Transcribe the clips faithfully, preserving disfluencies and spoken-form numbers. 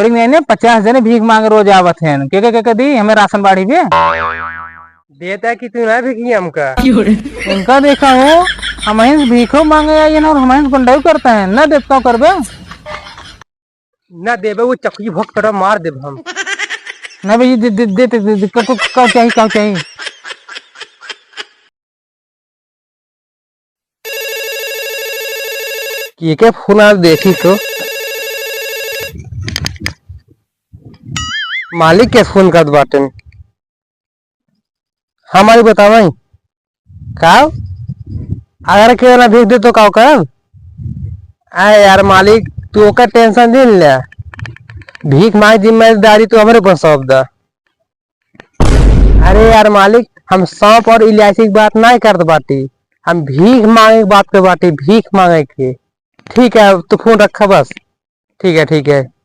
थोड़ी नहीं, नहीं, पचास जने भीख मांगे रोज आवत हैं। के, के, के, के दी हमें राशन बाड़ी बे? देता कि तू ना भीखी हमका। इनका देखा हो, हमहिन से भीखो मांगे आई है ना, और हमहिन से गुंडाई करता है। ना देत का करबे? ना देबे, वो चक्की भोंक कर मार देब हम। ना भाई, दे, दे, दे, दे, दे, दे, का, का, का चाहिए, का चाहिए? के के फोन आज देखी तो। मालिक के फोन करत बाटेन। हाँ मालिक, बतावई। का? अगर केहू ना भीख दे तो का करब? अरे यार मालिक, तू ओकर tension जिन ले। भीख मांगे जिम्मेदारी तू हमरे ऊपर सौंप द। अरे यार मालिक, हम सौंफ और इलायची की बात नाहीं करत बाटी, हम भीख मांगे की बात करत बाटी, भीख मांगे के। ठीक है, तू फोन रखा बस। ठीक है, ठीक है।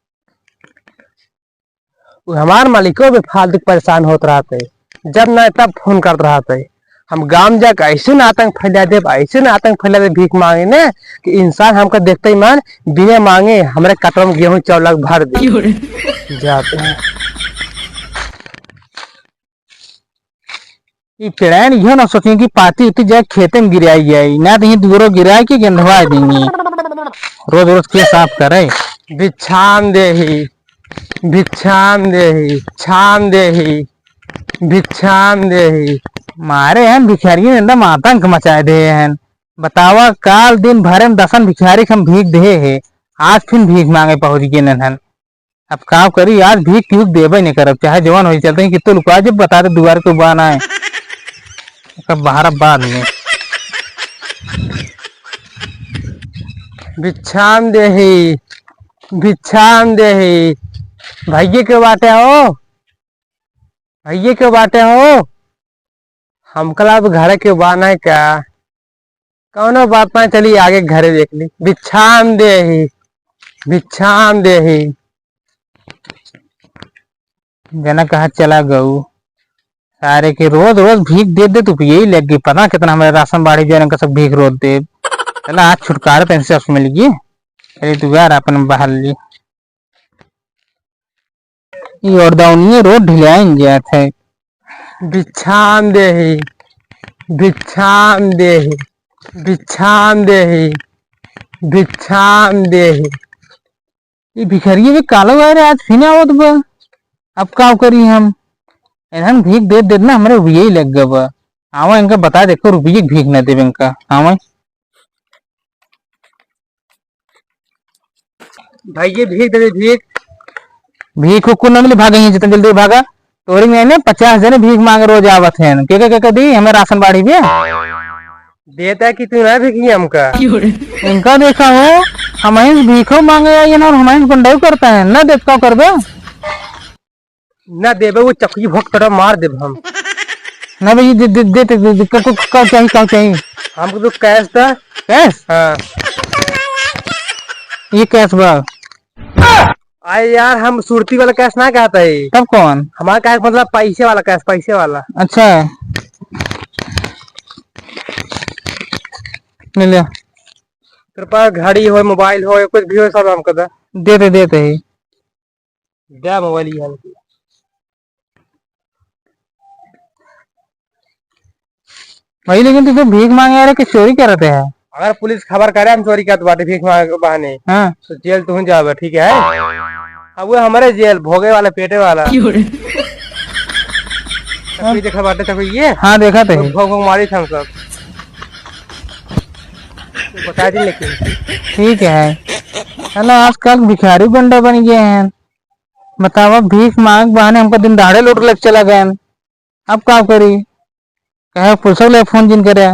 उ हमार मालिको भी फालतू परेशान होत रहत है, जब ना तब फोन करत रहत है। हम गांव जाके ऐसे ना आतंक फैला देब, ऐसे ना आतंक फैला देब भीख मांगे ने कि इंसान हमका देखते ही मान बिना मांगे हमरे कटवा में गेहूं चावल भर दे। जाते हैं। ई पेड़ैन इहो ना सोची कि पाती उती जाए खेते में गिराई जाई, ना तो ये दुगरो गिराई के गेंधवा देंगी। रोज रोज के साफ करे। भिक्षाम देही, भिक्षाम देही, भिक्षाम देही, भिक्षाम देही। मारे हैं भिखारी ने एकदम आतंक मचाए दे हैं। बतावा, काल दिन भरे में दसन भिखारी के हम भीख देहे है, आज फिर भीख मांगे पहुंच गए नन्हन। अब का करी, आज भीख केहू के देबे नहीं करब, चाहे जवन होई, चलते ही कित्तो लुका जब बता दे दुआर के बा ना है। ओकर बाहर अब बाद में। भिक्षाम देही, भिक्षाम देही। भैये के बाटे हो, भैये के बाटे हो। हमका ला अब घरे के बा ना का? कौनो बात ना, चली आगे घरे देख ली। भिक्षाम देही, भिक्षाम देही। जना कहाँ चला गऊ? सारे के रोज रोज भीख दे दे, तू यही लग गई। पता कितना हमारे राशन बाड़ी जो इनका सब भीख रोज दे। चला आज छुटकारा तो इनसे मिल गई। अरे तू यार अपन बहाल ली। ई और दौनिये रोज ढिलाइन जात है। भिक्षाम देही, भिक्षाम देही, भिक्षाम देही, भिक्षाम देही। ई भिखरिये भी कालो आए रे, आज फिर आवत बा। अब का करी हम? इन्हन भीख दे देत ना, हमरे यही लग गवा। आवा इनका बता दे, एको रुपये की भीख ना देवे इनका। आवा। भाई, ये भीख दे दे, भीख। भीख उक्को ना मिले, भागा यहाँ, जितना जल्दी भागा। तोरी में ने पचास जने भीख मांगे रोज आवत हैं। के, के, के, के दी? हमें राशन बाड़ी भी देता कि तू ना भीखी हमका। इनका देखा हो, हमहिन से भीखो मांगे आई है ना, और हमहिन से गुंडाई करता है। ना देत का करबे? ना देबे, वो चक्की भोंक तोरा मार देब हम। ना भाई, दे, दे, दे, दे, दे, का, का, का चाहिए, का चाहिए? हमको तो cash दा। Cash? हाँ। ये cash बा। अरे यार, हम सुरती वाला cash ना कहता है। तब कौन? हमारा cash मतलब पैसे वाला cash, पैसे वाला। अच्छा। ले ले। तेरे पास घड़ी हो, mobile हो, कुछ भी हो, सब हमको दे। दे दे, देते ही। दे mobile ही हमको। भाई, लेकिन तू तो भीख मांगे आ रहे कि चोरी करते हैं? अगर पुलिस खबर करे हम चोरी करत बाटे भीख मांगे के बहाने, हाँ। तो जेल तू जाबे, ठीक है? अब वो हमारे जेल भोगे वाला, पेटे वाला। क्यों रे? तब कोई देखा बाटे, तब ये? हाँ, देखा तो है। भोग, भोग मारी था हम सब। तो बता दी लेकिन। ठीक है। चलो, आजकल भिखारी गुंडा बन गए हैं। बतावा, भीख मांग बहाने हमको दिन दहाड़े लूट लेके चला गए। अब का करी? कहे पुलिस वाले फोन जिन करे,